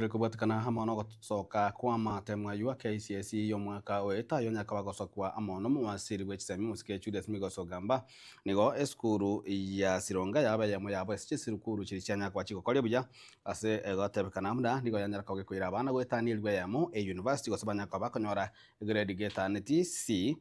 Ere kobwatekana amo nogosoka kw'amatemo ayio a KCSE y'omwaka oeta ayio onye akaba agosokwa amo nomowasiri bwe chisemi omosike Julius Migos Ogamba. Nigo esukuru ya Sironga yaba eyemo yabo ase chisukuru chiria chianyara koba chigokoria buya ase egotebekana buna nigo yanyara koba gekoira abana goetania elifu eyemo e university gose banyara koba bakonyora egrade getaneti C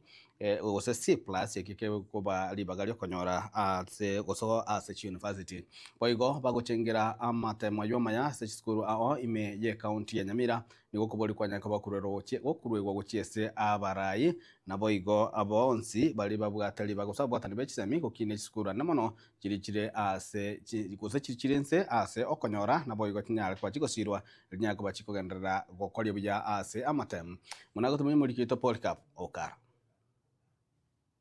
gose C plus ekio kekoba ribaga riokonyora ase gosoa ase chiuniversity. Boigo bagochengera amatemo ayio amaya ase chisukuru ao ime ye county ya Nyamira nigo okobori kwanyare koba gokuruegwa gochia ase abarai naboigo bonsi baria babwate ribaga gose ababwatani be chisemi gokina chisukuru ande mono chiria chire ase gose chiria chire inse ase okonyora naboigo chinyare koba chigosirwa rinyare koba chikogenderera gokoria buya ase amatemu. Buna gotomanya omoriki oito Polycarp Okara.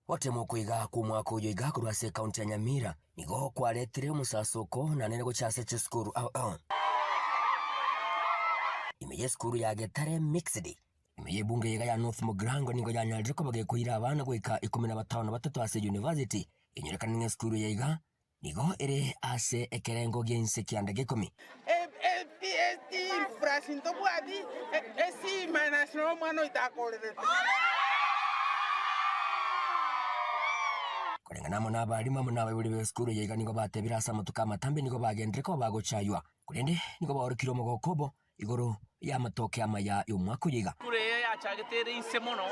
Gotema okoiga kw'omwaka oyo iga korwa ase ekaunti ya Nyamira nigo kwaretire omosasoko na nere gochia ase chisukuru ao ao. Ime y'esukuru ya Getare Mixed, ime y'ebunge iga ya North Mugirango nigo yanyarire koba gekoira abana goika ikomi na batano na batato ase university enyorekane ng'a esukuru eye iga Nigo ere ase ekerengo gi'ense kianda gekomi. Koreng'ana amo nabarimu amo nabaibori b'esukuru eye iga nigo batebire ase amatuko amatambe nigo bagenderere koba bagochaywa, korende nigo baorokire omogoko obo Igoro y'amatoke amaya y'omwaka oyo iga. Esukuru eye yachagete ere inse mono,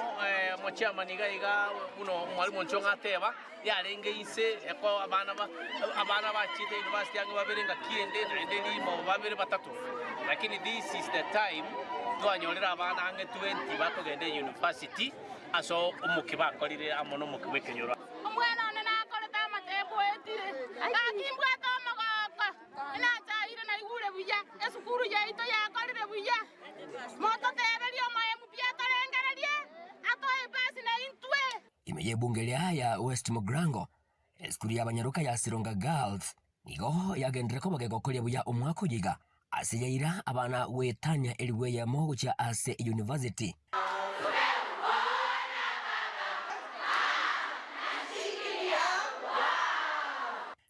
omochairman iga iga buna omwalimu Onchong'a ateba, yarenge inse eko abana ba abana bachiete university ang'e babere ngaki ende naende rimo babere batato. Lakini this is the time twanyorire abana ang'e 20 bakogenda university ase omokia bakorire amo na omokia bwa ekenyoro. Omwana one nakorete amateemwa oetire, gaki mbwate omogoko. Nachaire naigure buya, esukuru yaito yakorire buya. Mototeberie omoemu pi atorengererie, atoe epasi na intwe. Ime y'ebunge eria ya West Mugirango, esukuru y'abanyaroka ya Sironga Girls nigo yagenderire koba gegokoria buya omwaka oyo iga ase yaira abana goetania elifu eyemo gochia ase eyunivasiti.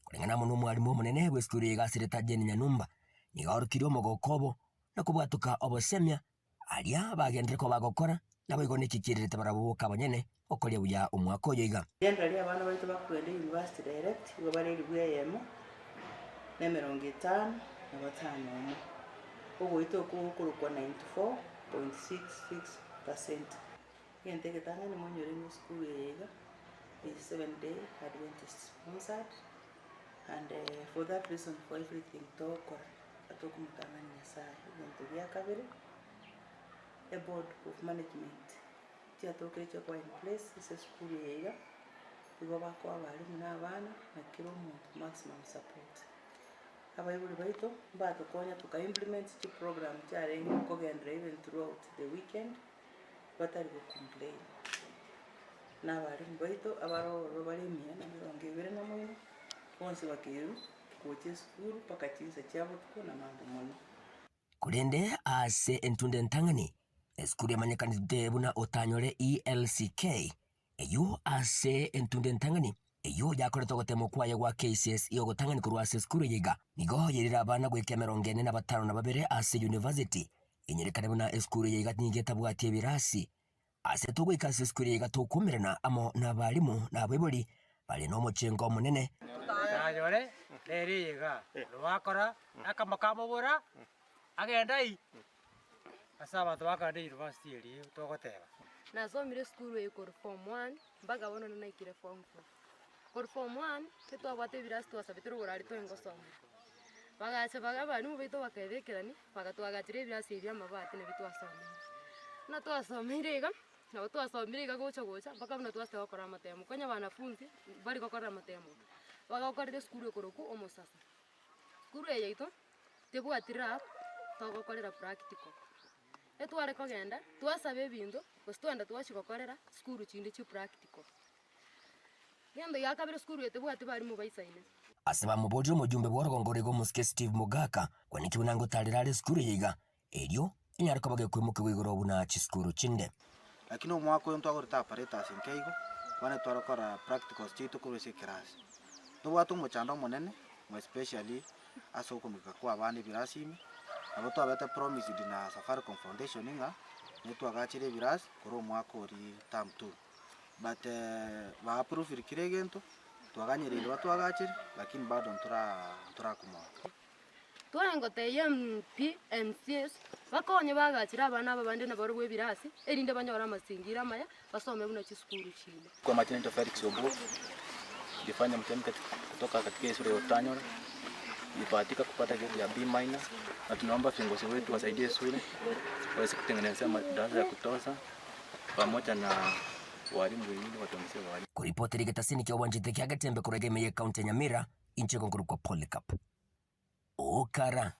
Koreng'ana amo nomwalimu omonene bw'esukuru eye Gasireta Jane Nyanumba, nigo aorokirie omogoko obo na kobwatoka obosemia aria bagenderere koba bagokora, naboigo neki kiererete barabwo boka abanyene gokoria buya omwaka oyo iga. Rigenderera ri'abana baito bakogenda university direct igo bare elifu eyemo na emerongo etano na batano omo. Ogoita okwo gokorokwa 94.66 percent. Egento egetang'ani monyore ng'a esukuru eye iga is Seventh Day Adventist sponsored and for that reason for everything togokora tokomotang'ani Nyasaye. Egento gia kabere, eboard of management chiatokire chiakoba in place ase esukuru eye iga, igo bakoa abalimu na abana na kera omonto maximum support. Abaibori baito mbatokonya toka implement chiprogram chiarenge kogenderera even throughout the weekend. batari go complain. Na abalimu baito abare ororo bare emia na emerongo ebere na moino, bonsi bakerwa gocha esukuru mpaka chinsa chia botuko na mambo mono. Korende ase entunda entang'ani, esukuru emanyekanete buna otanyore ELCK, Eyio ase entunda entang'ani, eyio yakorete ogoteemwa kwaye gwa KCSE ogotang'ani korwa ase esukuru eye iga, nigo yairire abana goika emerongo ene na batano na babere ase university. Enyerekane buna esukuru eye iga nigo etabwati ebirasi. Ase togoika ase esukuru eye iga tokomerana amo nabalimu na abaibori bare nomochengo omonene. Nayore nere eye igaa, rwakora akamokamobora, agende ai. Ase abanto bakagenda university eria togoteba. Nasomire esukuru eye korwa form one mpaka bono naikire form four. Korwa form one, titwabwate ebirasi twasabete rogoro aria twarenge gosomera. Bagacha baga abalimu baito bakaebekerania, bagatwagachera ebirasi ebi bia amabati nabio twasomeire. Buna twasomeire iga, nabo twasomire iga gocha gocha mpaka buna twasete gokora amatemo. Konya abanafunzi mbari gokorera amatemo, bagakorera esukuru ekorokwa omosasa. Esukuru eye yaito. Tebwati lab togokorera practical. Etware kogenda twasaba ebinto gose twagenda twachia gokorera sukuru chinde chia practical. Egento gia kabere sukuru eye tebwati barimu baisaine. Ase bamoborire omojumbe bw'orogongo ore iga omosike Steve Mogaka, kwaneki buna ngotarera are esukuru eye iga, erio enyare koba gekoimokigwa igoro buna chisukuru chinde. Lakini omwaka oyo ntwagorete apparatus nke igo, bono etware gokora practicals chiaito korwa ase ekerasi. Ntobwate omochando omonene, more especially ase okomika kwa abana ebirasi ime. Nabo twabete promised na Safaricom Foundation ng'a netwagachire ebirasi korwa omwaka oria term two. But ba approvire kera egento, twaganyereire batwagachere lakini bado ntora ntorakomoa. Twaengotebia MP, MCAs, bakonye bagachere abana aba bande nabarobwo ebirasi, erinde banyore amasingira amaya, basome buna chisukuru chinde. Kwa majina naitwa Felix Obuo, nilifanya mtihani kutoka katika shule ya Otanyora, nilibahatika kupata grade ya B minor, na tunaomba viongozi wetu wasaidie shule waweze kutengenezea madarasa ya kutosha pamoja na walimu wengine watuongezee walimu. Koripotera egetasini kia obwanchete kia Getembe korwa ime ye County ya Nyamira, inche nkorokwa Polycarp Okara.